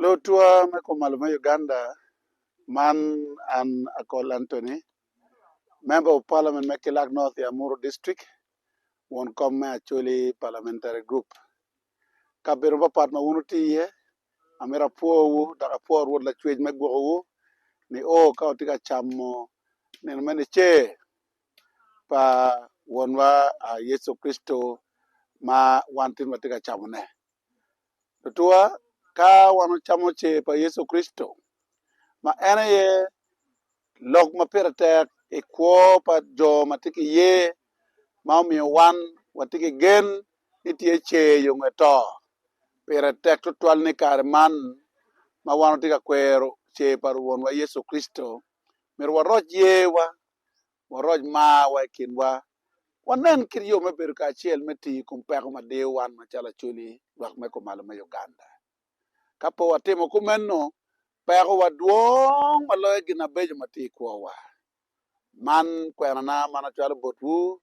Lutwa me kumalo me Uganda man an Akol Anthony member of parliament me Kilak North i Amuru district won kom me Acholi parliamentary group. Kabedo mapat ma wun wutye iye amito apwowu dok apwo Rwot Lacwec me gwokowu nio ka wutye ka camo nino me nicer pa Wonwa Yecu Kricito ma wan tin watye ka camone. Tutwa ka wan wacamo cer pa Yecu Kricito ma en aye lok ma pire tek i kwo pa jo ma tye ki ye ma omiyo wan watye ki gen ni tye cer yo nge to. Pire tek tutwal ni kare man ma wan watye ka kwero cer pa Wonwa Yecu Kricito myero waroc yewa waroc marwa i kinwa, wanen kit yo me bedo kacel me tiyo i kom peko ma diyo wan macalo Acholi lwak me kumalo me Uganda. Ka pe watimo kumeno, pekowa dwong ma loyo gin abeco ma tye i kwowa. Man kwenana ma an acwalo botwu,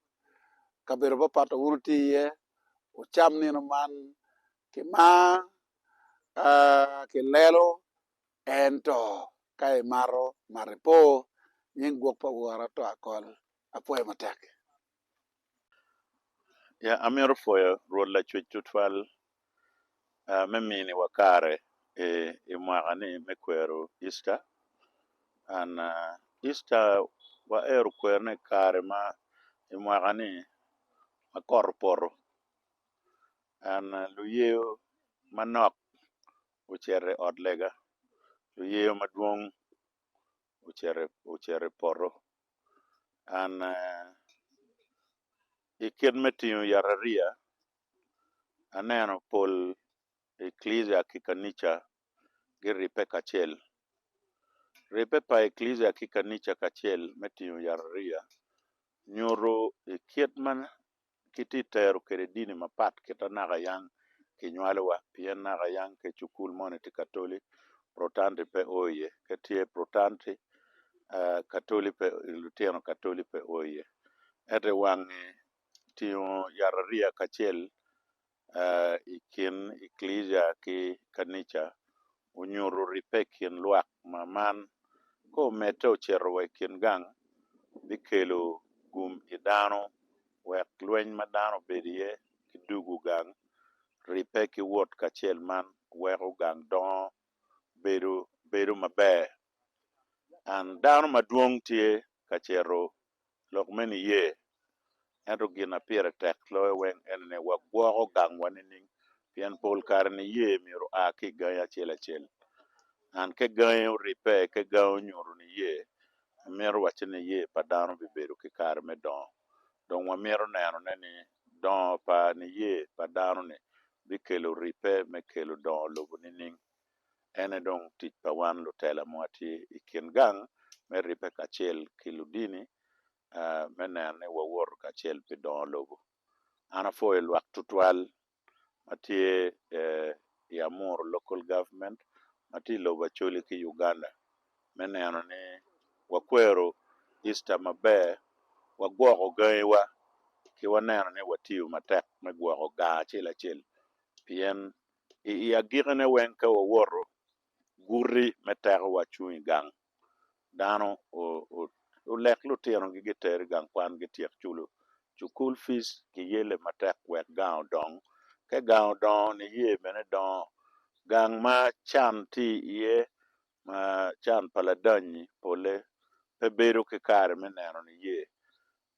kabedo papat ma wun wutye iye, wucam nino man ki mar, ki lelo, Ento ka imato, mat ipo nying gwok pa wora to akol. Apwoyo matek. Ya, amito pwoyo Rwot Lacwec tutwal me miniwa kare i mwaka-ni me kwero Easter. And Easter wahero kwerone i kare ma i mwaka-ni ma kot opoto and luyeyo manok ocito i ot lega, luyeyo madwong ocito i poto and i kit me tingo yatariya aneno pol ekilica ki kanica giribbe kacel ribbe pa ekilica ki kanica kacel me tingo yatariya nyuto i kit ma Kitye tero kwede dini mapat kit ma naka yang kinywalowa pien naka yang ka cukul moni tye katoli protanti pe o iye ka tye protanti katoli pe lutino katoli pe o iye ento i wangi tingo yatariya kacel i kin ekilica ki kanica onyuto ribbe i kin lwak ma man ka omedde ocito wa i kin gang bikelo gum i dano wek lweny ma dano obedo iye ki dugo gang ribbe ki wot kacel man weko gang dongo bedo bedo maber and dano madwong tye ka cito lok me niye ento gin ma pire tek loyo weng ene ni wagwoko gangwa nining pien pol kare niye myero oa ki i gangi acel acel and ka gangi oribbe ka gangi onyuto niye amito wacci niye pa dano bibedo ki kare me dongo dong wamito nenone ni dongo pa niye pa dano-ni bikelo ribbe me kelo dongo lobo nining? En aye dong tic pa wan lutela ma watye i kin gang me ribbe kacel ki ludini me neno ni wawoto kacel pi dongo lobo. An apwoyo lwak tutwal ma tye i Amuru Local Government ma tye i lobo Acholi ki Uganda me neno ni wakwero Easter maber, wagwoko gangiwa ki waneno ni watiyo matek me gwoko gang acel acel pien i agikine weng ka wawoto guti me tekowa cung i gang. Dano olek lutinogi giter i gang kwan gityek culo cukul fic kiyelle matek wek gang odong. Ka gang odongo niye bene dongo. Gang ma can tye iye ma can pa ladany-nyi polle pe bedo ki kare me neno niye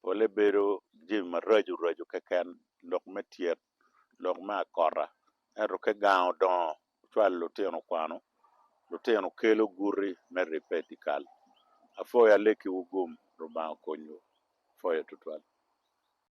Polle bedo jami maraco raco keken, lok me tyet, lok me akota. Ento ka gang odongo, ocwalo lutino kwano, lutino kelo guti me ribbe i dyekal. Apwoyo alekkiwu gum, Lubanga okonywu. Apwoyo tutwal.